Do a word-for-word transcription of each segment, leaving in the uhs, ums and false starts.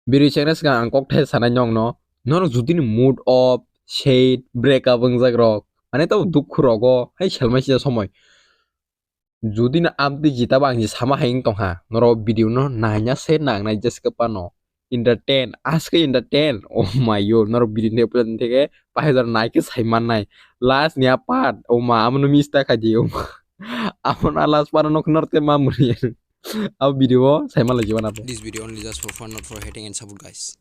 Biri chengna swkang ang kok thai sanai nokno, norok judini mood off, sad, break up wngjak rok, ani tabo dukhu rogo hai selmai sida somoi. Judino amtwi jitaba ang je sama hai wng tongkha, norok video no naina se nangnai jeskhe phano entertain, aske entertain. Oh my yo, norok video ni puila theke pahai jora naikhe sai mannai. Last ni a part, oh ma, amono miss ta khaidi, oh ma. Amono a last part no norok te ma muni. Abo video o sai manlai jiban abo. This video only just for fun, not for hating and support, guys.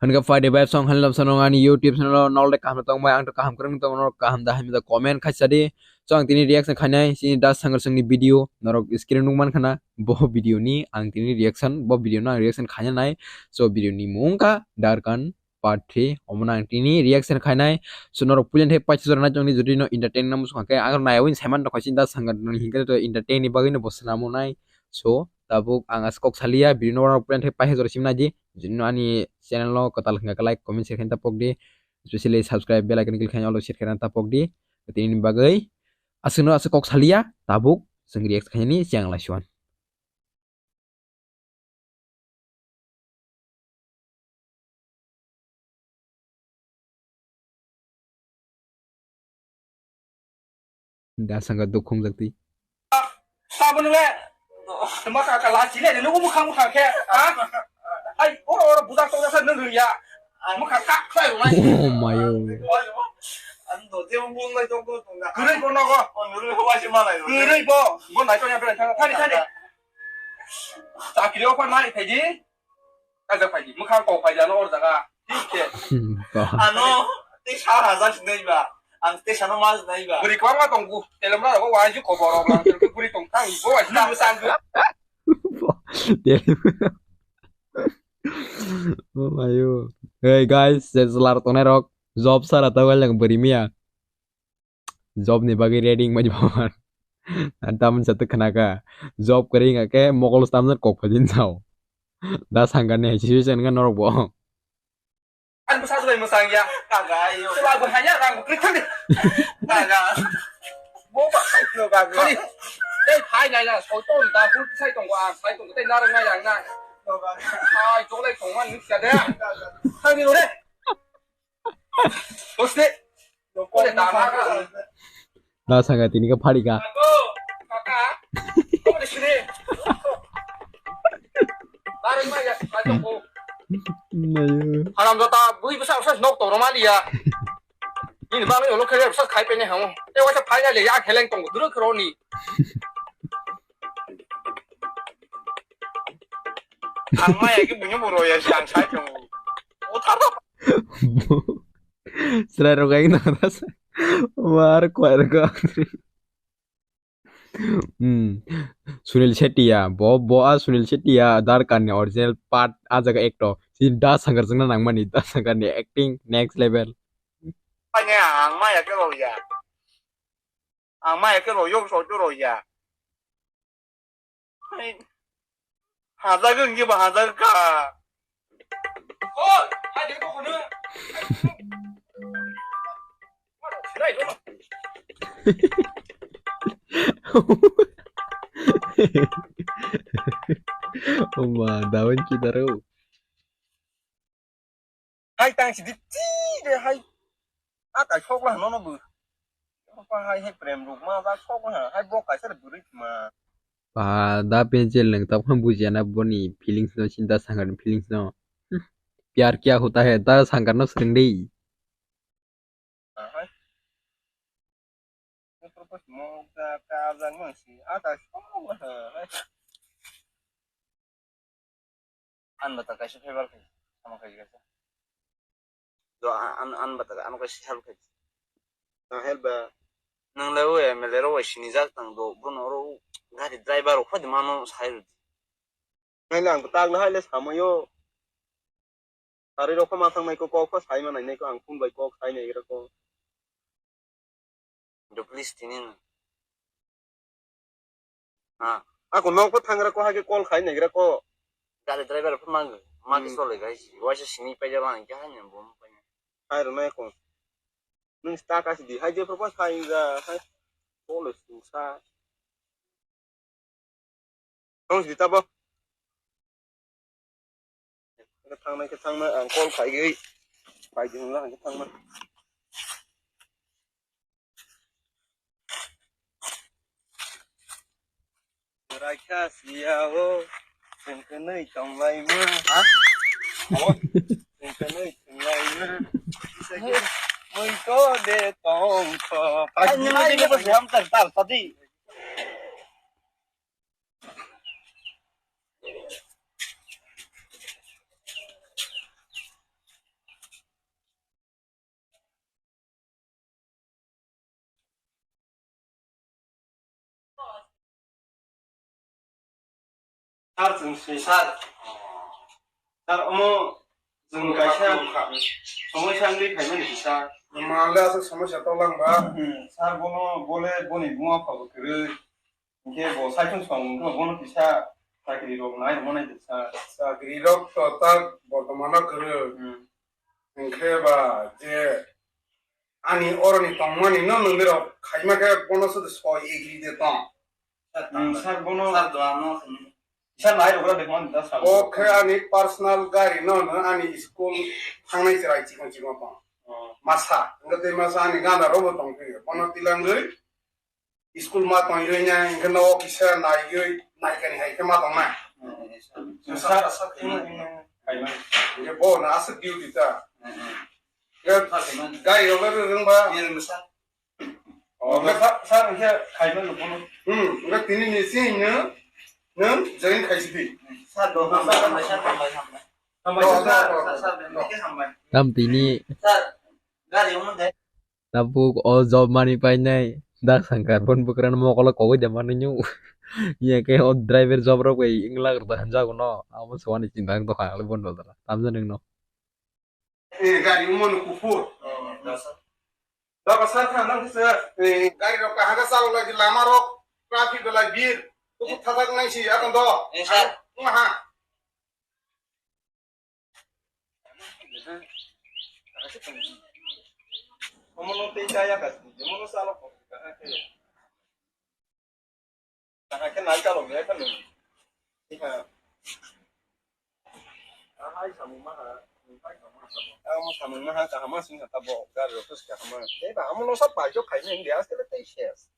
Hwnka phaidi vibe song hanlam sanong ani YouTube channel o nol de kaham tong bai, ang to kaham kwrwng tong, norok kaham da hamya da comment khaisa di. So ang tini reaction khainai chini Das Sangar songni video, norok screen nukman khana bo video ni ang tini reaction, bo video no ang reaction khaina nai. So video ni mung kha Darkan part three, omo no ang tini reaction khainai. So norok puila thai paisa jora nai tongni, jodi no entertain na muchung khe ang naiwi saiman rok khaisi Das Sangar ni hinkhe to entertain ni bagwi no bo swnamo nai. So tabuk ang as kok saliya, video no puila thai paisa jora sim nai di. Jodi no ani channel no kwtal hwnkha khe like, comment, share khaina ta pok di. Especially subscribe, bell icon click khaina all share khaina ta pok di. Tini bagwi aswk no aswk kok saliya, tabuk chwng react khainani cheng lai suan. Da sanga duk khungjak twi. Sabun le. Ma ka ka la chile ne nugu mukhang mukhang khe. Ha? Ai, oro oro budak tong sa nung ya. Mukhang ka khlai rung lai. Oh my oh. An do je bung lai tong ko tong na. Kurui ko nogo. Kurui ko wasi malai. Kurui bo. Bo nai to ya bre thang thani thani. Chakri offer mari phaidi. Kaisa phaidi, mwkhang kok phaidi ano or jaga. Thik khe. Ba. Ano tei sa hajar sinai ba. Ang tei sano mas nai ba. Bwrwi kwbangma tongo. Telemra rogo waiju kobor rok lang. Bwrwi tong thang bo waisi tamo sango. Oh my oh. Hey guys, je chwla rok tongnai rok job sara ta wal lang bwrwi miya. Job ni bagwi ready wngmani baman. Tamni sa twi khna kha. Job kwrwi wngkha khe mokol tamjani kok phaidi sao. Da sangkar ni hai situation wngkha norok bo. Ani bwsa swbai mwsang ya. Kaga ayo. Swbai bo hanya rang kwrwi thangdi. Kaga. Bo ba sai tino kaga. Kali. Tei phai nai na soi ton da hul sai tongo ang sai tongo tei narang nai ang na. Ai jolai tongma nukya de. Thangdi ore. Boste. Kole dama ka. Da sanga tini ka phari ka. Kaka. Kole sini. Bareng ma ya, ka joko. Nayo. Haram jota, bui bwsa bwsa nok toro ma liya. Ini ba lo khele bwsa khai pene hamo. Te wasa phai ya le ya kheleng tong duru kroni. Ang maya ki bunyo boro ya si ang sai tong. Othar. Chwrai rok ai na. War kwai rok. Hmm. Sunil Shetty ya, bo bo a Sunil Shetty ya, Darkan ni original part a jaga actor. Si Da Sangkar jwngna nangmani, Da Sangkar ni acting next level. Ang maya ke lo ya. Ang maya ke lo yo so to lo ya. Hai. Hajago wngkhe bo hajago kha. Oi, hai de ko kono. Oma, daun kita ro. Hai tang sidi ti de hai. A kai sok lah nono bu. Apa hai hai prem ruk ma ba sok lah hai bok kaisa de buri ma. Ba da pencil nang tap khan bujiya na boni feelings no chinta sangar feelings no. Pyar kya hota hai da sangar no sring dei. Ahai. Ni propose mo ka ka jang mo si a ta so mo ha. An bata kaisa favour khai sama khai kaisa. Do an an bata ano kaisa help khai. Nang help ba. Nang le o M L A ro wai sini jak tang do bono ro gari driver ro khodi mano sai ro. Nai lang tak le hai le samayo. Sari rok ma thang nai ko kok ko sai ma nai nai ko ang phone bai kok sai nai gra ko. Do please tini no. Ha. Ako nok ko thang gra ko hai ke call khai nai gra ko. Gari driver phu mang ma ke Hmm. Sole gai si. Waisa sini pai jaba ang kya hai ne bom pai. Hai ro nai ko. Nung sta ka si di hai je phu pa sai ga hai. Call su sa. Tong si di ta bo. Thangnai khe thangna ang call khaigwi. Phaidi hwnla ang khe thangna. Raikha siya o, chwng kwnwi tonglaima. Ha? Chwng kwnwi tonglaima. Mui to de tong kho. Ani mani ni bwswk hamchar tal sadi. Sir, chwng sini, sir. Sir, omo chwng kaisa somosya wngwi phaimani kisa. Male aswk somosya tolangba. Hmm, sir, bono, bole, boni buma phago kwrwi. Hinkhe bo saichung swkang wngkhe bono kisa chakri rok nai rwmani kisa. Chakri rok to tak bortomano kwrwi. Hmm. Hinkhe ba je ani oroni tongmani no nwngnwi rok khaima khe bono sudu soi agree de tong. Hmm, sir, bono sir, doano khaini. Sir, nai rwgra de hwn da sir. Bo khe ani personal gari no, no ani school thangnai chwrai chikon chikon tong. Oh. Masa, wngkha tei masa ani gana robo tong khe. Bono tilangwi school ma tong yoi nya, wngkhe no kisa nai yoi, nai kani hai khe ma tong na. Hmm, sir. Sir, sir, hmm, hmm, hmm. Ye bo na aswk duty ta. Hmm, hmm. Ye gari rok rwng ba. Ye rwng sir. Oh, wngkha sa-, sir, wngkha khaima no bono. Hmm, wngkha tini ni sini no, no, join khaisi di. Sir, do, hambai, hambai, sir, hambai, hambai. Hambai, sir, sir, sir, sir, hambai. Tam tini. Sir, gari omo de. Tabuk o job mani painai. Dak sangkar bon bukran mokolo kogoi de mani nyu. Iya ke o driver job rok bai inglak rwda hanjago no. Amo sewani chinta wng tokha, bon dodala. Tamjani wngno. Eh, gari umano kuphur. Oh, dasa. Daba sar kha nang kisa, eh, gari rok kahaka chalok lai lama rok, traffic belai bir. Kuphur thajak nai si akon do. Eh, sir. Ang, ha. Omono tei chaya kasi, omono chalok ko kahaka. Kaham khe nai chalok ya khe nung. Ika. Ahai samung maha, nung pai samung maha. Amo samung maha kaham ma sing kha tabo gari rok kaham ma. Tei ba amo no sa pai jok khai nung dia askele tei ses.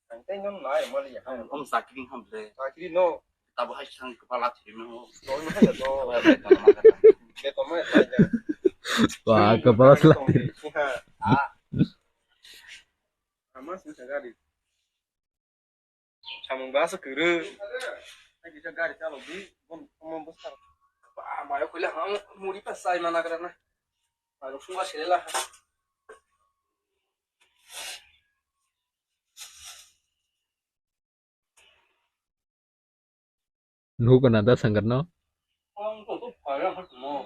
Ang tei nung nai mali ya. Om sakri ham ble. Sakri no. Tabo hai sang kepala thiri no. Tol ma ya do. Be tol ma ya. Wah, kepala thiri. Ika. Ah. Kaham ma sing kha gari. Samung ba aswk kwrwi. Hai kisa gari chalok di, bon, omo bwsar. Ba, mayo khuile ha, muri pa sai mana kara na. Mayo sunga sele la. Nuhuk na da sangkar no? Ang to to phaya hat mo.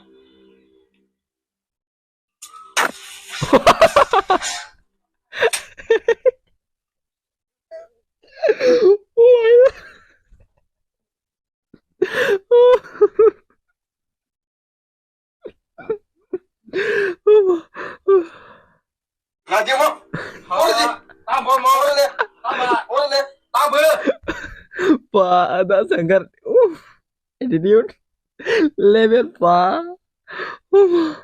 Lagi mo. Oi, tamo mo. Oi le, tamo, oi le, tamo. Pa, ada sanggar. Uff. Attitude. Level pa. Uff.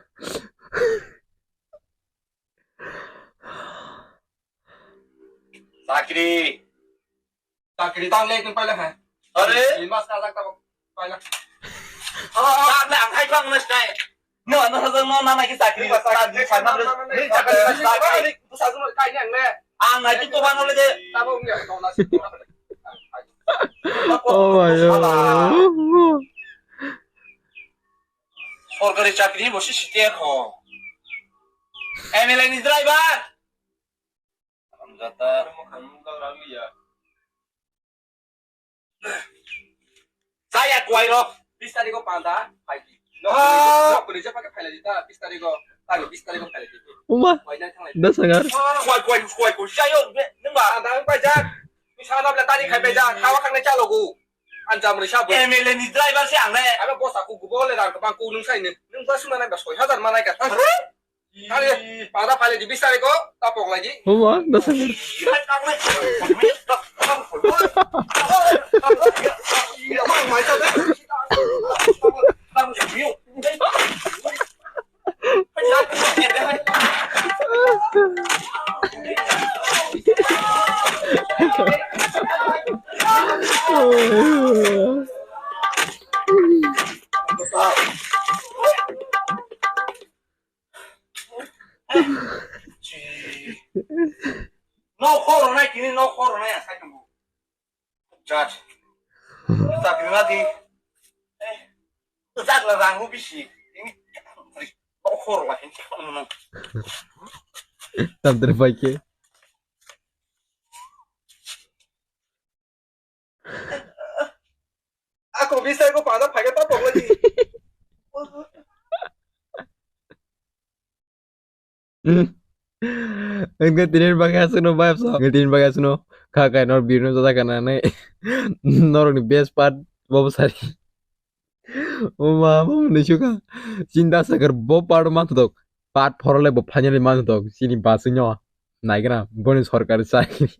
Sakri. Sakri tang le kin paila hai. Are? Ni mas ka jak ta paila. Ah, ah, ang hai bang mas nai. No, no, no, no, no, no, ki sakri. Ni sakri, ni sakri, ni sakri, ni sakri. Ni sakri kai ni ang le. Ang nai tu ko bang le de. Ta bo ngi ko na si. Oh my God. Sorkari chakri bo si site kho. M L A ni driver. Hamjata. Saya kuai rok. Bis tarikh o panda, phaidi. Ah. Nok bini je pakai phailai di ta, bis tarikh o. Tadi bis tarikh o phailai di. Uma. Kuai nang thanglai. Da sangar. Kuai, kuai, kuai, kuai. Sayo, nung ba. Panda ang paijak. Bisa na bela tadi khai paijak. Kawa khangne chalogu. Anjam risa bo. M L A ni driver se ang le. Aba bosa ku gubo le rang bang ku nung sai ne. Nung ba suna nang ba soi hajar manai ka. Kali, pada pale di bis tarikh o, tapok lagi. Uma, da sangar. Iya, kang le. Iya, kang le. Iya, kang le. Iya, kang le. Iya, kang le. Iya, kang le. Iya, kang le. Iya, kang le. Iya, kang le. Nok khoro nai tini nok khoro nai asai tong. Jat. Tapi mati. Eh. Jat la rang bisi. Ini. Nok khoro ba. Tam terbaik ya. Ako bisa ko pada pakai tapok lagi. Engke tini bagwi aswkno vibe so. Engke tini bagwi aswkno kha kai nor birno jada kana nai. Norokni best part bobo sari. Oma bo mwnwi sukha. Chinta sakar bo part manthotok. Part four le bo finally manthotok. Chini baswino. Naigana boni sorkari chakri.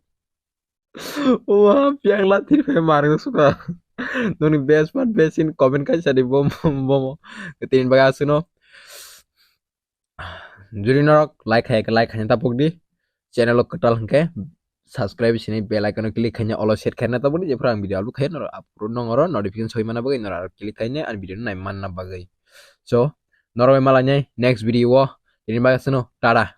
Wah, piang la thir phai marung suka. Noni best part best in comment kai sadi bom bom. Tin baga suno. Juri norok like khai like khai tapuk di. Channel o kwtal hwnkhe subscribe sini bell icon o click khaina olo set khaina tapuk di. Jephru ang video upload khai norok upload nongoro notification soi mana bagwi norok click khaina and video nai manna bagwi. So norok malanya next video o. Tin baga suno. Tada.